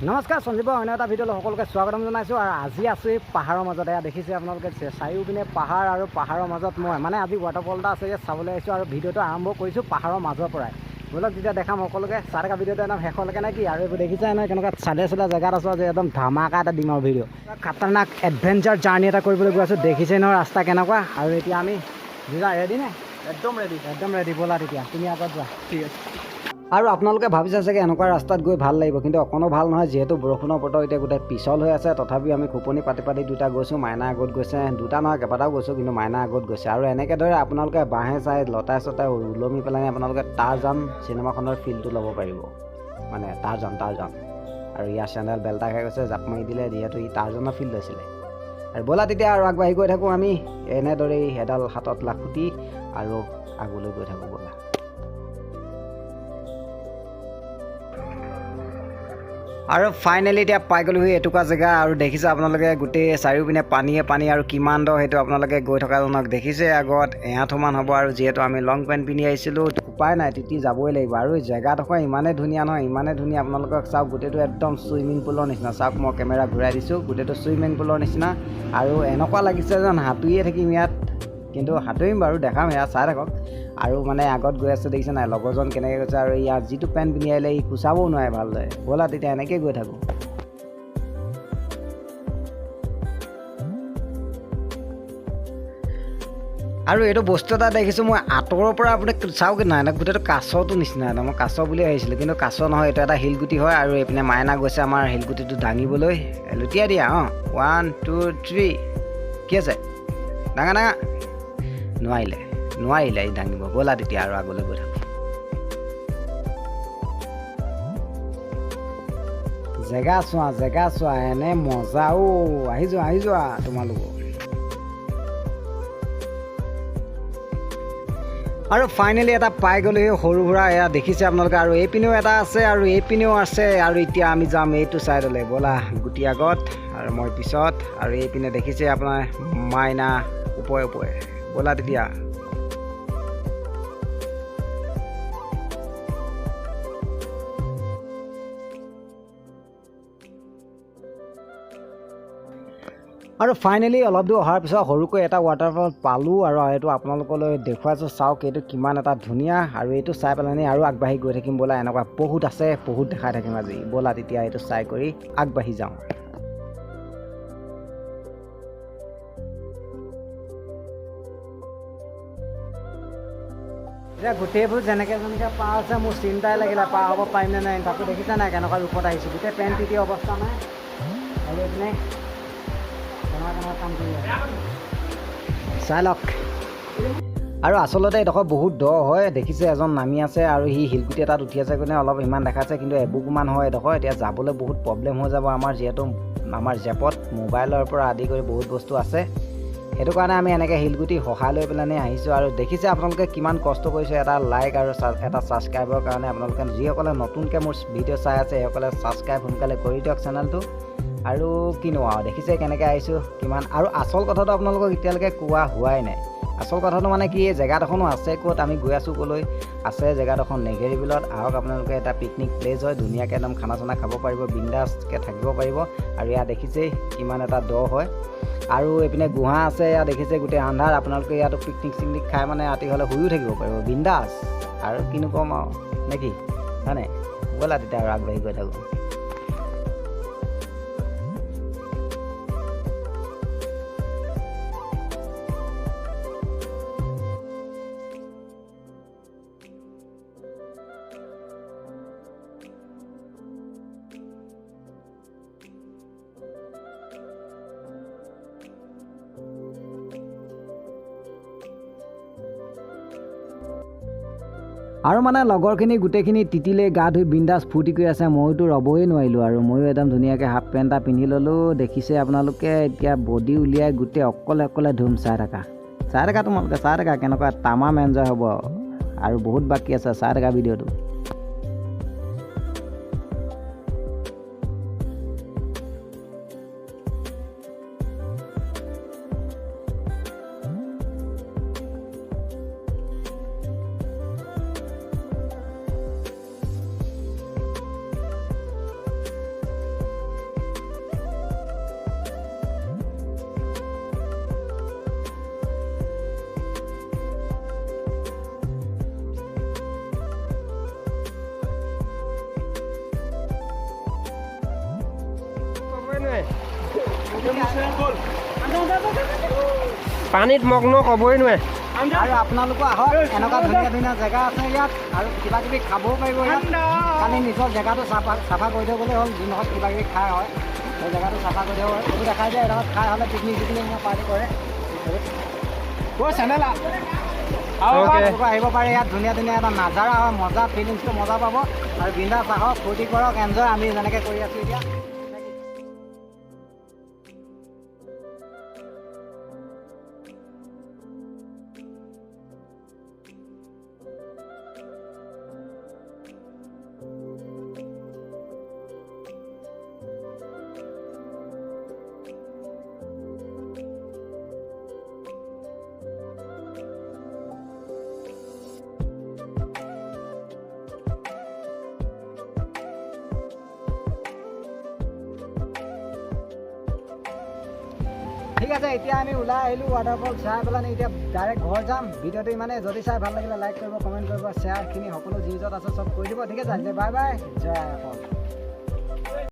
নমস্কাৰ সঞ্জীৱ, অন্য এটা ভিডিঅ'লৈ সকলোকে স্বাগতম জনাইছোঁ। আৰু আজি আছোঁ এই পাহাৰৰ মাজত। এয়া দেখিছে আপোনালোকে, চাৰিওপিনে পাহাৰ আৰু পাহাৰৰ মাজত মই মানে আজি ৱাটাৰফল এটা আছে, ইয়াত চাবলৈ আহিছোঁ। আৰু ভিডিঅ'টো আৰম্ভ কৰিছোঁ পাহাৰৰ মাজৰ পৰাই। ব'লক তেতিয়া দেখাম সকলোকে, চাই থকা ভিডিঅ'টো একদম শেষলৈকে নে কি। আৰু এইবোৰ দেখিছে নহয় কেনেকুৱা চালে চালে জেগাত আছোঁ আজি, একদম ধামাকা এটা দিম আৰু ভিডিঅ'। খাতাৰনাক এডভেঞ্চাৰ জাৰ্ণি এটা কৰিবলৈ গৈ আছোঁ। দেখিছে নহয় ৰাস্তা কেনেকুৱা। আৰু এতিয়া আমি দুটা ৰেডি নে? একদম ৰেডি। একদম ৰেডি। ব'লা তেতিয়া তুমি আগত যোৱা। ঠিক আছে। আৰু আপোনালোকে ভাবিছে চাগে এনেকুৱা ৰাস্তাত গৈ ভাল লাগিব, কিন্তু অকণো ভাল নহয়, যিহেতু বৰষুণৰ বতৰ, এতিয়া গোটেই পিছল হৈ আছে। তথাপিও আমি খোপনি পাতি পাতি দুটা গৈছোঁ, মাইনা আগত গৈছে, দুটা নহয় কেইবাটাও গৈছোঁ, কিন্তু মাইনা আগত গৈছে। আৰু এনেকৈ দৰে আপোনালোকে বাঁহে চাই লতাই চতাই ওলমি পেলাই আপোনালোকে টাৰজান চিনেমাখনৰ ফিলটো ল'ব পাৰিব, মানে টাৰজান টাৰজান। আৰু ইয়াৰ চেণ্ডেল বেল্টা খাই গৈছে, জাপ মাৰি দিলে, যিহেতু ই টাৰজানৰ ফিল লৈছিলে। আৰু ব'লা তেতিয়া আৰু আগবাঢ়ি গৈ থাকোঁ আমি এনেদৰেই, এডাল হাতত লাখুটি আৰু আগলৈ গৈ থাকোঁ ব'লা। আৰু ফাইনেলি এতিয়া পাই গ'লোহি এটুকুৰা জেগা। আৰু দেখিছে আপোনালোকে গোটেই চাৰিওপিনে পানীয়ে পানী, আৰু কিমান দ সেইটো আপোনালোকে গৈ থকাজনক দেখিছে আগত এআঁঠুমান হ'ব। আৰু যিহেতু আমি লং পেণ্ট পিন্ধি আহিছিলোঁ, উপায় নাই, তিতি যাবই লাগিব। আৰু এই জেগাডোখৰ ইমানেই ধুনীয়া নহয়, ইমানেই ধুনীয়া, আপোনালোকক চাওক গোটেইটো একদম চুইমিং পুলৰ নিচিনা। চাওক মই কেমেৰা ঘূৰাই দিছোঁ, গোটেইটো চুইমিং পুলৰ নিচিনা। আৰু এনেকুৱা লাগিছে যেন সাঁতুৰিয়ে থাকিম ইয়াত, কিন্তু সাঁতুৰিম বাৰু, দেখাম সেয়া, চাই থাকক। আৰু মানে আগত গৈ আছে দেখিছে নাই লগৰজন কেনেকৈ গৈছে। আৰু ইয়াৰ যিটো পেণ্ট পিন্ধি আহিলে ই কোচাবও নোৱাৰে ভালদৰে। ব'লা তেতিয়া এনেকৈয়ে গৈ থাকোঁ। আৰু এইটো বস্তু এটা দেখিছোঁ মই আঁতৰৰ পৰা, আপুনি চাওক নাই না, গোটেইটো কাছটো নিচিনা এটা, মই কাছ বুলি ভাবিছিলোঁ কিন্তু কাছ নহয়, এইটো এটা শিলগুটি হয়। আৰু এইপিনে মাইনা গৈছে আমাৰ শিলগুটিটো দাঙিবলৈ। লুটিয়াই দিয়া, অঁ 1 2 3, কি আছে, ডাঙা ডাঙা। নোৱাৰিলে নোৱাৰিলে ই দাঙিব। ব'লা তেতিয়া আৰু আগলৈ গৈ থাকোঁ। জেগা চোৱা, জেগা চোৱা, এনে মজা অ'। আহি যোৱা, আহি যোৱা তোমালোকো। আৰু ফাইনেলি এটা পাই গ'লোহি সৰু সুৰা, এয়া দেখিছে আপোনালোকে। আৰু এইপিনেও এটা আছে আৰু এইপিনেও আছে। আৰু এতিয়া আমি যাম এইটো ছাইডলৈ। ব'লা গুটি আগত আৰু মই পিছত। আৰু এইপিনে দেখিছে আপোনাৰ মাইনা ওপৰে ওপৰে। ব'লা তেতিয়া। আৰু ফাইনেলি অলপ দূৰ অহাৰ পিছত সৰুকৈ এটা ৱাটাৰফল পালোঁ। আৰু এইটো আপোনালোকলৈ দেখুৱাইছোঁ, চাওক এইটো কিমান এটা ধুনীয়া। আৰু এইটো চাই পেলানি আৰু আগবাঢ়ি গৈ থাকিম। ব'লা, এনেকুৱা বহুত আছে, বহুত দেখাই থাকিম আজি। ব'লা তেতিয়া এইটো চাই কৰি আগবাঢ়ি যাওঁ। এতিয়া গোটেইবোৰ যেনেকৈ যেনেকৈ পাৰ হৈছে, মোৰ চিন্তাই লাগিলে পাৰ হ'ব পাৰিম নে নাই। তাকো দেখিছা নাই কেনেকুৱা ৰূপত আহিছোঁ, গোটেই পেণ্ট তিতি অৱস্থা নাই। আৰু এইপিনে কেনেকুৱা কেনেকুৱা কাম কৰি আছে চাই লওক। আৰু আচলতে এইডোখৰ বহুত দ হয়, দেখিছে এজন নামি আছে আৰু সি শিলগুটি এটাত উঠি আছে কাৰণে অলপ ইমান দেখাইছে, কিন্তু এবুকুমান হয় এইডোখৰ। এতিয়া যাবলৈ বহুত প্ৰব্লেম হৈ যাব আমাৰ, যিহেতু আমাৰ জেপত মোবাইলৰ পৰা আদি কৰি বহুত বস্তু আছে, সেইটো কাৰণে আমি এনেকৈ শিলগুটি সহায় লৈ পেলানি আহিছোঁ। আৰু দেখিছে আপোনালোকে কিমান কষ্ট কৰিছোঁ এটা লাইক আৰু এটা ছাবস্ক্ৰাইবৰ কাৰণে। আপোনালোকে যিসকলে নতুনকৈ মোৰ ভিডিঅ' চাই আছে সেইসকলে ছাবস্ক্ৰাইব সোনকালে কৰি দিয়ক চেনেলটো। আৰু কিনো আৰু দেখিছে কেনেকৈ আহিছোঁ কিমান। আৰু আচল কথাটো আপোনালোকক এতিয়ালৈকে কোৱা হোৱাই নাই। আচল কথাটো মানে কি, এই জেগাডোখৰনো আছে ক'ত, আমি গৈ আছোঁ ক'লৈ, আছে জেগাডোখৰ নেঘেৰি বিলত। আহক আপোনালোকে, এটা পিকনিক প্লেচ হয়, ধুনীয়াকৈ একদম খানা চানা খাব পাৰিব, বিন্দাছকৈ থাকিব পাৰিব। আৰু ইয়াত দেখিছেই কিমান এটা দ হয়। আৰু এইপিনে গুহা আছে, ইয়াত দেখিছে গোটেই আন্ধাৰ। আপোনালোকে ইয়াতো পিকনিক চিকনিক খাই মানে ৰাতি হ'লে শুইও থাকিব পাৰিব বিন্দাছ। আৰু কিনো ক'ম আৰু নে কি, হয়নে? ব'লা তেতিয়া আৰু আগবাঢ়ি গৈ থাকোঁ। আৰু মানে লগৰখিনি গোটেইখিনি তিতিলে, গা ধুই বিন্দাছ ফূৰ্তি কৰি আছে, ময়োতো ৰ'বই নোৱাৰিলোঁ। আৰু ময়ো একদম ধুনীয়াকৈ হাফ পেণ্ট এটা পিন্ধি ল'লোঁ, দেখিছে আপোনালোকে। এতিয়া বডি উলিয়াই গোটেই অকলে অকলে ধুম, চাই থাকা, চাই থাকা তোমালোকে, চাই থাকা কেনেকুৱা তামাম এনজয় হ'ব। আৰু বহুত বাকী আছে, চাই থাকা ভিডিঅ'টো। পানীত মগ্ন ক'বই নোৱাৰে। আৰু আপোনালোকো আহক, এনেকুৱা ধুনীয়া ধুনীয়া জেগা আছে ইয়াত আৰু কিবা কিবি খাবও পাৰিব ইয়াত। খালি নিজৰ জেগাটো চাফা চাফা কৰি থৈ গ'লেই হ'ল। যোনডোখৰত কিবা কিবি খাই হয়, সেই জেগাটো চাফা কৰি থৈ হ'ল। এইটো দেখাই যায়, এডোখৰত খাই হ'লে পিকনিক চিকনিক পাৰ্টি কৰে। আপোনালোকো আহিব পাৰে ইয়াত। ধুনীয়া ধুনীয়া এটা নাজাৰা হয়, মজা ফিলিংছটো মজা পাব। আৰু বিন্দাছ আহক, ফূৰ্তি কৰক, এনজয়। আমি যেনেকৈ কৰি আছোঁ এতিয়া। ঠিক আছে, এতিয়া আমি ওলাই আহিলোঁ ৱাটাৰফল চাই পেলাই। এতিয়া ডাইৰেক্ট ঘৰ যাম। ভিডিঅ'টো ইমানে। যদি চাই ভাল লাগিলে লাইক কৰিব, কমেণ্ট কৰিব, শ্বেয়াৰখিনি সকলো যি য'ত আছে চব কৰি দিব। ঠিক আছে, আজিলৈ বাই বাই। জয় অসম।